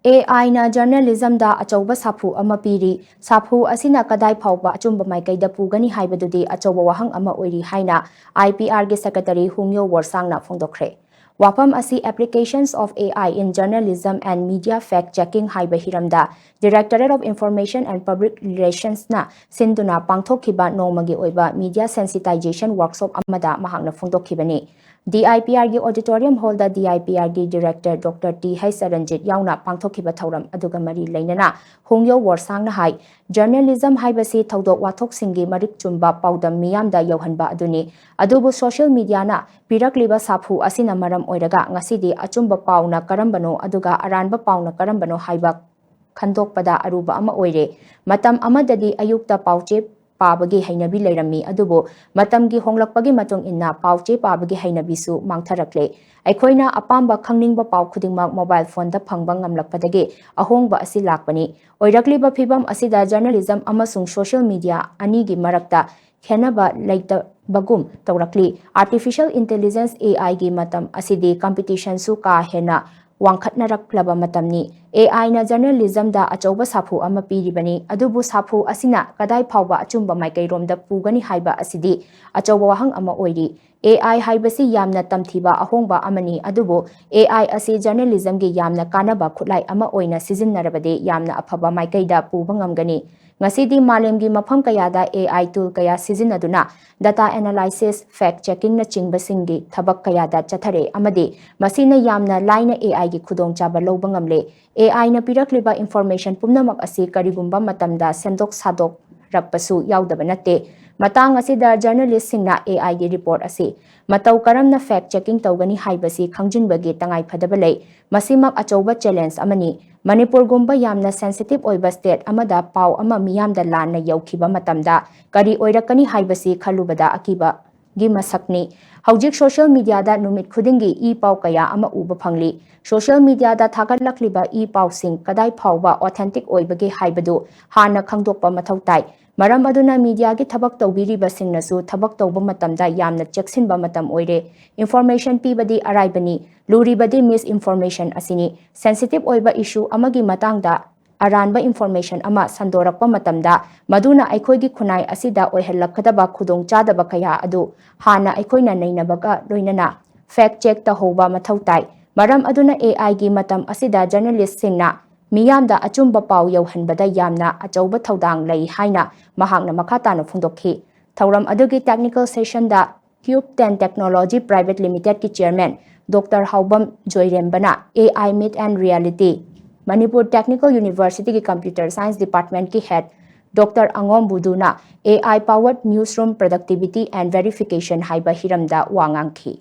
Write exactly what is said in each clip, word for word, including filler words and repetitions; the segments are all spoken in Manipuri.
ꯑꯦ ꯑꯥꯏꯅ ꯖꯔꯅꯦꯂꯤꯖꯝꯗ ꯑꯆꯧꯕ ꯁꯥꯐꯨ ꯑꯃ ꯄꯤꯔꯤ꯫ ꯁꯥꯐꯨ ꯑꯁꯤꯅ ꯀꯗꯥꯏ ꯐꯥꯎꯕ ꯑꯆꯨꯝꯕ ꯃꯥꯏꯀꯩꯗ ꯄꯨꯒꯅꯤ ꯍꯥꯏꯕꯗꯨꯗꯤ ꯑꯆꯧꯕ ꯋꯥꯍꯪ ꯑꯃ ꯑꯣꯏꯔꯤ ꯍꯥꯏꯅ ꯑꯥꯏ ꯄꯤ ꯑꯥꯔꯒꯤ ꯁꯦꯀ꯭ꯔꯦꯇꯔꯤ ꯍꯨꯡꯌꯣ ꯋꯣꯔꯁꯥꯡꯅ ꯐꯣꯡꯗꯣꯛꯈ꯭ꯔꯦ꯫ ꯋꯥꯐꯝ ꯑꯁꯤ Applications of A I in Journalism and Media Fact Checking ꯍꯥꯏꯕ ꯍꯤꯔꯝꯗ Directorate of Information and Public Relationsꯅ ꯁꯤꯟꯗꯨꯅ ꯄꯥꯡꯊꯣꯛꯈꯤꯕ ꯅꯣꯡꯃꯒꯤ ꯑꯣꯏꯕ media sensitization workshop ꯑꯃꯗ ꯃꯍꯥꯛꯅ ꯐꯣꯡꯗꯣꯛꯈꯤꯕꯅꯤ꯫ ꯗꯤ ꯑꯥꯏ ꯄꯤ ꯑꯥꯔꯒꯤ auditorium hallꯗ ꯗꯤ ꯑꯥꯏ ꯄꯤ ꯑꯥꯔꯒꯤ director Doctor ꯇꯤ ꯍꯩꯁ ꯆꯔꯟꯖꯤꯠ ꯌꯥꯎꯅ ꯄꯥꯡꯊꯣꯛꯈꯤꯕ ꯊꯧꯔꯝ ꯑꯗꯨꯒ ꯃꯔꯤ ꯂꯩꯅꯅ ꯍꯣꯡꯌꯧ ꯋꯣꯔꯁꯥꯡꯅ ꯍꯥꯏ, ꯖꯔꯅꯦꯂꯤꯖꯝ ꯍꯥꯏꯕꯁꯤ ꯊꯧꯗꯣꯛ ꯋꯥꯊꯣꯛꯁꯤꯡꯒꯤ ꯃꯔꯤꯛ ꯆꯨꯝꯕ ꯄꯥꯎꯗꯝ ꯃꯤꯌꯥꯝꯗ ꯌꯧꯍꯟꯕ ꯑꯗꯨꯅꯤ꯫ ꯑꯗꯨꯕꯨ ꯁꯣꯁꯤꯌꯦꯜ ꯃꯤꯗꯤꯌꯥꯅ ꯄꯤꯔꯛꯂꯤꯕ ꯁꯥꯐꯨ ꯑꯁꯤꯅ ꯃꯔꯝ ꯑꯣꯏꯔꯒ ꯉꯁꯤꯗꯤ ꯑꯆꯨꯝꯕ ꯄꯥꯎꯅ ꯀꯔꯝꯕꯅꯣ ꯑꯗꯨꯒ ꯑꯔꯥꯟꯕ ꯄꯥꯎꯅ ꯀꯔꯝꯕꯅꯣ ꯍꯥꯏꯕ ꯈꯟꯗꯣꯛꯄꯗ ꯑꯔꯨꯕ ꯑꯃ ꯑꯣꯏꯔꯦ꯫ ꯃꯇꯝ ꯑꯃꯗꯗꯤ ꯑꯌꯨꯛꯇ ꯄꯥꯎꯆꯦ ꯄꯥꯕꯒꯤ ꯍꯩꯅꯕꯤ ꯂꯩꯔꯝꯃꯤ, ꯑꯗꯨꯕꯨ ꯃꯇꯝꯒꯤ ꯍꯣꯡꯂꯛꯄꯒꯤ ꯃꯇꯨꯡ ꯏꯟꯅ ꯄꯥꯎꯆꯦ ꯄꯥꯕꯒꯤ ꯍꯩꯅꯕꯤꯁꯨ ꯃꯥꯡꯊꯔꯛꯂꯦ꯫ ꯑꯩꯈꯣꯏꯅ ꯑꯄꯥꯝꯕ ꯈꯪꯅꯤꯡꯕ ꯄꯥꯎ ꯈꯨꯗꯤꯡꯃꯛ ꯃꯣꯕꯥꯏꯜ ꯐꯣꯟꯗ ꯐꯪꯕ ꯉꯝꯂꯛꯄꯗꯒꯤ ꯑꯍꯣꯡꯕ ꯑꯁꯤ ꯂꯥꯛꯄꯅꯤ꯫ ꯑꯣꯏꯔꯛꯂꯤꯕ ꯐꯤꯚꯝ ꯑꯁꯤꯗ ꯖꯔꯅꯦꯂꯤꯖꯝ ꯑꯃꯁꯨꯡ ꯁꯣꯁꯤꯌꯦꯜ ꯃꯤꯗꯤꯌꯥ ꯑꯅꯤꯒꯤ ꯃꯔꯛꯇ ꯈꯦꯟꯅꯕ ꯂꯩꯇꯕꯒꯨꯝ ꯇꯧꯔꯛꯂꯤ꯫ Artificial Intelligence, A Iꯒꯤ ꯃꯇꯝ ꯑꯁꯤꯗꯤ ꯀꯝꯄꯤꯇꯤꯁꯟꯁꯨ ꯀꯥ ꯍꯦꯟꯅ ꯋꯥꯡꯈꯠꯅꯔꯛꯂꯕ ꯃꯇꯝꯅꯤ꯫ ꯑꯦ ꯑꯥꯏꯅ ꯖꯔꯅꯦꯂꯤꯖꯝꯗ ꯑꯆꯧꯕ ꯁꯥꯐꯨ ꯑꯃ ꯄꯤꯔꯤꯕꯅꯤ, ꯑꯗꯨꯕꯨ ꯁꯥꯐꯨ ꯑꯁꯤꯅ ꯀꯗꯥꯏ ꯐꯥꯎꯕ ꯑꯆꯨꯝꯕ ꯃꯥꯏꯀꯩꯔꯣꯝꯗ ꯄꯨꯒꯅꯤ ꯍꯥꯏꯕ ꯑꯁꯤꯗꯤ ꯑꯆꯧꯕ ꯋꯥꯍꯪ ꯑꯃ ꯑꯣꯏꯔꯤ꯫ ꯑꯦ ꯑꯥꯏ ꯍꯥꯏꯕꯁꯤ ꯌꯥꯝꯅ ꯇꯝꯊꯤꯕ ꯑꯍꯣꯡꯕ ꯑꯃꯅꯤ, ꯑꯗꯨꯕꯨ ꯑꯦ ꯑꯥꯏ ꯑꯁꯤ ꯖꯔꯅꯦꯂꯤꯖꯝꯒꯤ ꯌꯥꯝꯅ ꯀꯥꯟꯅꯕ ꯈꯨꯠꯂꯥꯏ ꯑꯃ ꯑꯣꯏꯅ ꯁꯤꯖꯤꯟꯅꯔꯕꯗꯤ ꯌꯥꯝꯅ ꯑꯐꯕ ꯃꯥꯏꯀꯩꯗ ꯄꯨꯕ ꯉꯝꯒꯅꯤ꯫ ꯉꯁꯤꯗꯤ ꯃꯥꯂꯦꯝꯒꯤ ꯃꯐꯝ ꯀꯌꯥꯗ ꯑꯦ ꯑꯥꯏ tool ꯀꯌꯥ ꯁꯤꯖꯤꯟꯅꯗꯨꯅ data analysis, fact checkingꯅꯆꯤꯡꯕꯁꯤꯡꯒꯤ ꯊꯕꯛ ꯀꯌꯥꯗ ꯆꯠꯊꯔꯦ ꯑꯃꯗꯤ ꯃꯁꯤꯅ ꯌꯥꯝꯅ ꯂꯥꯏꯅ ꯑꯦ ꯑꯥꯏꯒꯤ ꯈꯨꯗꯣꯡꯆꯥꯕ ꯂꯧꯕ ꯉꯝꯂꯦ꯫ ꯑꯦ ꯑꯥꯏꯅ ꯄꯤꯔꯛꯂꯤꯕ information ꯄꯨꯝꯅꯃꯛ ꯑꯁꯤ ꯀꯔꯤꯒꯨꯝꯕ ꯃꯇꯝꯗ ꯁꯦꯝꯗꯣꯛ ꯁꯥꯗꯣꯛꯔꯛꯄꯁꯨ ꯌꯥꯎꯗꯕ ꯅꯠꯇꯦ꯫ ꯃꯇꯥꯡ ꯑꯁꯤꯗ ꯖꯔꯅꯦꯂꯤꯁꯁꯤꯡꯅ ꯑꯦ ꯑꯥꯏꯒꯤ report ꯑꯁꯤ ꯃꯇꯧ ꯀꯔꯝꯅ fact checking ꯇꯧꯒꯅꯤ ꯍꯥꯏꯕꯁꯤ ꯈꯪꯖꯤꯟꯕꯒꯤ ꯇꯉꯥꯏꯐꯗꯕ ꯂꯩ꯫ ꯃꯁꯤꯃꯛ ꯑꯆꯧꯕ challenge ꯑꯃꯅꯤ꯫ ꯃꯅꯤꯄꯨꯔꯒꯨꯝꯕ ꯌꯥꯝꯅ sensitive ꯑꯣꯏꯕ state ꯑꯃꯗ ꯄꯥꯎ ꯑꯃ ꯃꯤꯌꯥꯝꯗ ꯂꯥꯟꯅ ꯌꯧꯈꯤꯕ ꯃꯇꯝꯗ ꯀꯔꯤ ꯑꯣꯏꯔꯛꯀꯅꯤ ꯍꯥꯏꯕꯁꯤ ꯈꯜꯂꯨꯕꯗ ꯑꯀꯤꯕꯒꯤ ꯃꯁꯛꯅꯤ꯫ ꯍꯧꯖꯤꯛ social mediaꯗ ꯅꯨꯃꯤꯠ ꯈꯨꯗꯤꯡꯒꯤ ꯏ ꯄꯥꯎ ꯀꯌꯥ ꯑꯃ ꯎꯕ ꯐꯪꯂꯤ꯫ Social mediaꯗ ꯊꯥꯒꯠꯂꯛꯂꯤꯕ ꯏ ꯄꯥꯎꯁꯤꯡ ꯀꯗꯥꯏ ꯐꯥꯎꯕ authentic ꯑꯣꯏꯕꯒꯦ ꯍꯥꯏꯕꯗꯨ ꯍꯥꯟꯅ ꯈꯪꯗꯣꯛꯄ ꯃꯊꯧ ꯇꯥꯏ꯫ ꯃꯔꯝ ꯑꯗꯨꯅ ꯃꯤꯗꯤꯌꯥꯒꯤ ꯊꯕꯛ ꯇꯧꯕꯤꯔꯤꯕꯁꯤꯡꯅꯁꯨ ꯊꯕꯛ ꯇꯧꯕ ꯃꯇꯝꯗ ꯌꯥꯝꯅ ꯆꯦꯛꯁꯤꯟꯕ ꯃꯇꯝ ꯑꯣꯏꯔꯦ꯫ ꯏꯟꯐꯣꯔꯃꯦꯁꯟ ꯄꯤꯕꯗꯤ ꯑꯔꯥꯏꯕꯅꯤ, ꯂꯨꯔꯤꯕꯗꯤ ꯃꯤꯁ ꯏꯟꯐꯣꯔꯃꯦꯁꯟ ꯑꯁꯤꯅꯤ꯫ ꯁꯦꯟꯁꯤꯇꯤꯚ ꯑꯣꯏꯕ ꯏꯁꯨ ꯑꯃꯒꯤ ꯃꯇꯥꯡꯗ ꯑꯔꯥꯟꯕ ꯏꯟꯐꯣꯔꯃꯦꯁꯟ ꯑꯃ ꯁꯟꯗꯣꯔꯛꯄ ꯃꯇꯝꯗ, ꯃꯗꯨꯅ ꯑꯩꯈꯣꯏꯒꯤ ꯈꯨꯟꯅꯥꯏ ꯑꯁꯤꯗ ꯑꯣꯏꯍꯜꯂꯛꯀꯗꯕ ꯈꯨꯗꯣꯡꯆꯥꯗꯕ ꯀꯌꯥ ꯑꯗꯨ ꯍꯥꯟꯅ ꯑꯩꯈꯣꯏꯅ ꯅꯩꯅꯕꯒ ꯂꯣꯏꯅꯅ ꯐꯦꯛ ꯆꯦꯛ ꯇꯧꯍꯧꯕ ꯃꯊꯧ ꯇꯥꯏ꯫ ꯃꯔꯝ ꯑꯗꯨꯅ ꯑꯦ ꯑꯥꯏꯒꯤ ꯃꯇꯝ ꯑꯁꯤꯗ ꯖꯔꯅꯦꯂꯤꯁꯁꯤꯡꯅ ꯃꯤꯌꯥꯝꯗ ꯑꯆꯨꯝꯕ ꯄꯥꯎ ꯌꯧꯍꯟꯕꯗ ꯌꯥꯝꯅ ꯑꯆꯧꯕ ꯊꯧꯗꯥꯡ ꯂꯩ ꯍꯥꯏꯅ ꯃꯍꯥꯛꯅ ꯃꯈꯥ ꯇꯥꯅ ꯐꯣꯡꯗꯣꯛꯈꯤ꯫ ꯊꯧꯔꯝ ꯑꯗꯨꯒꯤ ꯇꯦꯛꯅꯤꯀꯦꯜ ꯁꯦꯁꯟꯗ Cube ten Technology Private Limitedꯀꯤ ꯆꯦꯌꯔꯃꯦꯟ ꯗꯣꯛꯇꯔ ꯍꯥꯎꯕꯝ ꯖꯣꯏꯔꯦꯝꯕꯅ A I Meet and Reality, Manipur technical ꯌꯨꯅꯤꯚꯔꯁꯤꯇꯤꯒꯤ ꯀꯝꯄ꯭ꯌꯨꯇꯔ ꯁꯥꯏꯟꯁ ꯗꯤꯄꯥꯔꯠꯃꯦꯟꯠꯀꯤ ꯍꯦꯗ ꯗꯣꯛꯇꯔ ꯑꯉꯣꯝ ꯕꯨꯗꯨꯅ A I powered newsroom productivity and verification ꯍꯥꯏꯕ ꯍꯤꯔꯝꯗ ꯋꯥ ꯉꯥꯡꯈꯤ꯫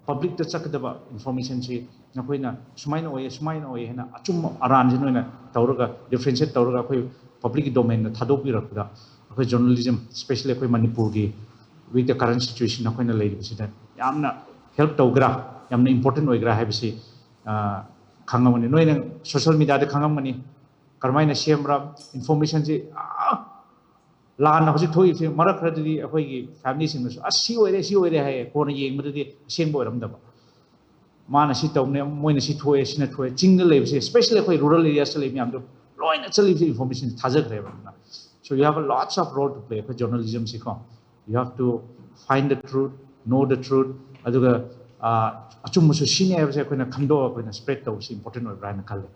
ꯄꯕ꯭ꯂꯤꯛꯇ ꯆꯠꯀꯗꯕ ꯏꯟꯐꯣꯔꯃꯦꯁꯟꯁꯤ ꯅꯈꯣꯏꯅ ꯁꯨꯃꯥꯏꯅ ꯑꯣꯏꯌꯦ, ꯁꯨꯃꯥꯏꯅ ꯑꯣꯏꯌꯦ ꯍꯥꯏꯅ ꯑꯆꯨꯝꯕ ꯑꯔꯥꯟꯁꯤ ꯅꯣꯏꯅ ꯇꯧꯔꯒ, ꯗꯤꯐ꯭ꯔꯦꯟꯁꯤꯌꯦꯠ ꯇꯧꯔꯒ ꯑꯩꯈꯣꯏ ꯄꯕ꯭ꯂꯤꯛꯀꯤ ꯗꯣꯃꯦꯟꯗ ꯊꯥꯗꯣꯛꯄꯤꯔꯛꯄꯗ, ꯑꯩꯈꯣꯏ ꯖꯔꯅꯦꯂꯤꯖꯝ, especially ꯑꯩꯈꯣꯏ ꯃꯅꯤꯄꯨꯔꯒꯤ with the current situation ꯑꯩꯈꯣꯏꯅ ꯂꯩꯔꯤꯕꯁꯤꯗ ꯌꯥꯝꯅ ꯍꯦꯜꯞ ꯇꯧꯒꯦꯔꯥ, ꯌꯥꯝꯅ ꯏꯝꯄꯣꯔꯇꯦꯟ ꯑꯣꯏꯒꯦꯔꯥ ꯍꯥꯏꯕꯁꯤ, ꯑ, ꯈꯪꯉꯝꯒꯅꯤ꯫ ꯅꯣꯏꯅ ꯁꯣꯁꯤꯌꯦꯜ ꯃꯤꯗꯤꯌꯥꯗ ꯈꯪꯉꯝꯒꯅꯤ ꯀꯔꯝꯍꯥꯏꯅ ꯁꯦꯝꯕ꯭ꯔꯥ, ꯏꯟꯐꯣꯔꯃꯦꯁꯟꯁꯤ, ꯑ, ꯂꯥꯟꯅ ꯍꯧꯖꯤꯛ ꯊꯣꯛꯏꯕꯁꯤ ꯃꯔꯛ ꯈꯔꯗꯗꯤ ꯑꯩꯈꯣꯏꯒꯤ ꯐꯦꯃꯤꯂꯤꯁꯤꯡꯅꯁꯨ "ꯑꯁ, ꯁꯤ ꯑꯣꯏꯔꯦ, ꯁꯤ ꯑꯣꯏꯔꯦ" ꯍꯥꯏꯌꯦ, ꯀꯣꯟꯅ ꯌꯦꯡꯕꯗꯗꯤ ꯑꯁꯦꯡꯕ ꯑꯣꯏꯔꯝꯗꯕ꯫ ꯃꯥꯅ ꯁꯤ ꯇꯧꯕꯅꯦ, ꯃꯣꯏꯅ ꯁꯤ ꯊꯣꯛꯑꯦ, ꯁꯤꯅ ꯊꯣꯛꯑꯦ꯫ ꯆꯤꯡꯗ ꯂꯩꯕꯁꯦ, especially ꯑꯩꯈꯣꯏ ꯔꯨꯔꯦꯜ ꯑꯦꯔꯤꯌꯥꯁꯇ ꯂꯩꯕ ꯃꯌꯥꯝꯗꯣ ꯂꯣꯏꯅ ꯆꯠꯂꯤꯕꯁꯦ ꯏꯟꯐꯣꯔꯃꯦꯁꯟ ꯊꯥꯖꯈ꯭ꯔꯦꯕ꯫ ꯑꯗꯨꯅ, so you have a lots of role to play ꯑꯩꯈꯣꯏ ꯖꯔꯅꯦꯂꯤꯖꯝꯁꯤꯀꯣ꯫ You have to find the truth, know the truth, ꯑꯗꯨꯒ, ꯑ, ꯑꯆꯨꯝꯕꯁꯨ ꯁꯤꯅꯤ ꯍꯥꯏꯕꯁꯦ ꯑꯩꯈꯣꯏꯅ ꯈꯪꯗꯣꯛꯑꯒ ꯑꯩꯈꯣꯏꯅ ꯁ꯭ꯄ꯭ꯔꯦꯗ ꯇꯧꯕꯁꯤ ꯏꯝꯄꯣꯔꯇꯦꯟ ꯑꯣꯏꯕ꯭ꯔꯥ ꯍꯥꯏꯅ ꯈꯜꯂꯦ꯫